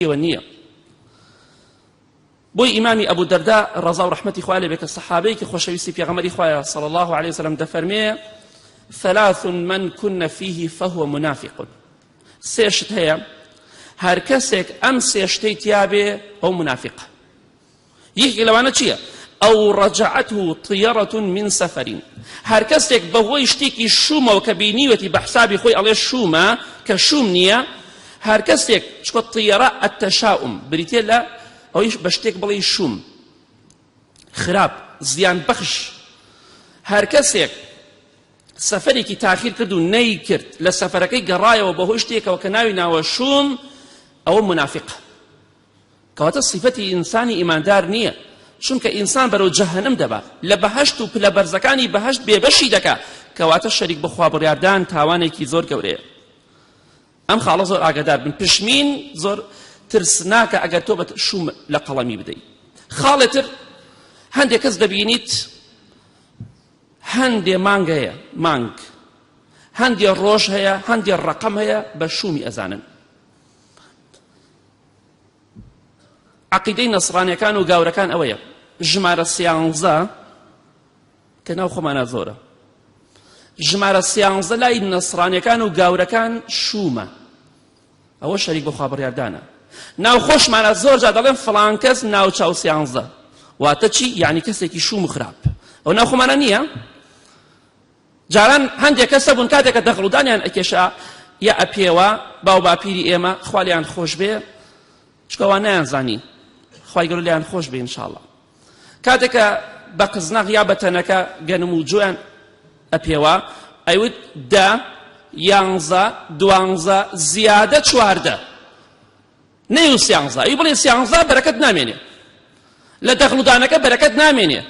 پێوە نییە. بۆی ئیمامی ئەبو دەردا ڕەزا و ڕەحمەتی خوای لێ بێ کە سەحابەیەکی خۆشەویستی پێغەمبەری خوایە صلی الله علیه وسلم دەفەرمێ ثلاث من كن فيه فهو منافق سێ شت هەیە هەر کەسێک ئەم سێ شتەی تیابێ ئەو منافقە یەکێک لەوانە چییە؟ ئەو ڕەجعته طیرة من سفر هەر کەسێک بەهۆی شتێکی شومەوە کە بینیوەتی بە حسابی خۆی ئەڵێ شومە کە شوم نییە هەر کەسێک چکە طیرە التشاؤم بریتە لە ئەویش بە شتێک بڵێ شوم خراپ زیان بەخش هەر کەسێک سەفەرێکی تاخیر کرد و نەیکرد لە سەفەرەکەی گەڕایەوە بەهۆی شتێکەوە کە ناوی ناوە شوم ئەوە منافقە کەواتە سیفەتی ئینسانی ئیماندار نییە، چونکە ئینسان بەرەو جەهەنم دەبا، لە بەهەشت و پلە بەرزەکانی بەهەشت بێبەشی دەکا، کەواتە شەریک بە خوا بڕیاردان تاوانێکی زۆر گەورەیە. ئەم خاڵە زۆر ئاگادار بن، پشمین زۆر ترسناکە ئەگەر تۆ بە شوم لە قەڵەمی بدەی. خاڵێ تر هەندێک کەس دەبینیت هەندێ مانگ هەیە مانگ هەندێ ڕۆژ هەیە هەندێ ڕەقەم هەیە بە شومی ئەزانن عەقیدەی نەسڕانیەکان و گاورەکان ئەوەیە ژمارە سیانزە کە ناو خۆمانە زۆرە ژمارە سیانزە لای نەسڕانیەکان و گاورەکان شومە ئەوە شەریک بەخوا بڕیاردانە ناو خۆشمانە زۆر جا دەڵێن فڵان کەس ناوچاو سیانزە واتە چی یعنی کەسێکی شوم و خراپ ئەو ناو خۆمانە نییە جاران هەندێک کەس هەبوون کاتێک کە دەغڵودانیان ئەکێشا یا ئەپێوا باو باپیری ئێمە خوا لێیان خۆش بێ چونکە ئەوان نەیانزانی خوای گەورە لێیان خۆش بێ ئینشاڵڵا کاتێک کە بە قزناغ یا بە تەنەکە گەنم و جۆیان ئەپێوا ئەیوت دە یانزە دوانزە زیادە چواردە نەیو سیانزە ئەی بڵێ سیانزە بەرەکەت نامێنێ لە دەخڵودانەکە بەرەکەت نامێنێ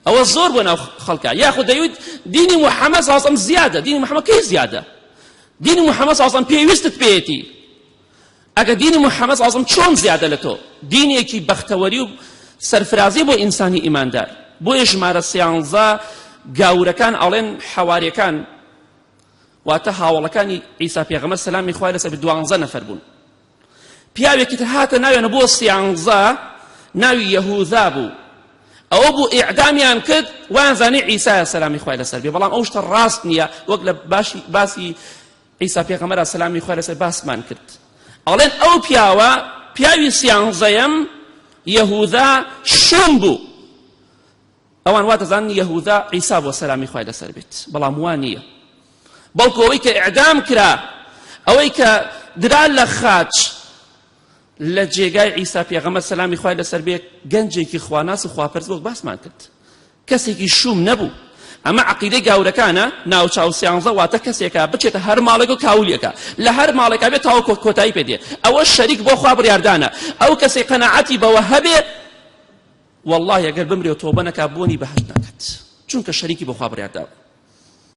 ئەوە زۆر بۆ ناو خەڵکە یاخود دەیوت دینی محەممەد ساسم زیادە دینی محەممەد کەی زیادە دینی محەممەد ساسم پێویستت پێیەتی ئەگە دینی محەممەد ساسم چۆن زیادە لە تۆ دینێکی بەختەوەری و سەرفرازی بۆ ئینسانی ئیماندار بۆیە ژمارە سیانزە گاورەکان ئەڵێن حەواریەکان واتە هاوەڵەکانی عیسا پێغەمبەر سەلامی خوای لەسەر بێت دوانزە نەفەر بوون پیاوێکی تر هاتە ناویان بۆ سیانزە ناوی یەهوذا بوو ئەوە بوو ئیعدامیان کرد وایان زانی عیسایە سەلامی خوای لەسەر بێ بەڵام ئەو شتە ڕاست نییە وەک لە باشی باسی عیسا پێغەمبەر سەلامی خوای لەسەر باسمان کرد ئەڵێن ئەو پیاوە پیاوی سیانزەیەم یەهوذا شوم بوو ئەوان وا دەزانن یەهوذا عیسا بووە سەلامی خوای لەسەر بێت بەڵام وا نییە بەڵکو ئەوەی کە ئیعدام کرا ئەوەی کە درا لە خاچ لە جێگای عیسا پێغەمبەر سەلامی خوای لەسەر بێت گەنجێکی خواناس و خواپەرست وەک باسمان کرد کەسێکی شوم نەبوو ئەمە عقیدەی گاورەکانە ناوچاو سیانزە واتە کەسێکە بچێتە هەر ماڵێک و کاولیەکە لە هەر ماڵێکا بێت تاوەکو کۆتایی پێ دێ ئەوە شەریک بۆ خوا بڕیاردانە ئەو کەسێک قەناعەتی بەوە هەبێ وەڵاهی ئەگەر بمرێ و تۆبە نەکا بۆنی بەهەشت ناکات چونکە شەریکی بۆ خوا بڕیار داوە.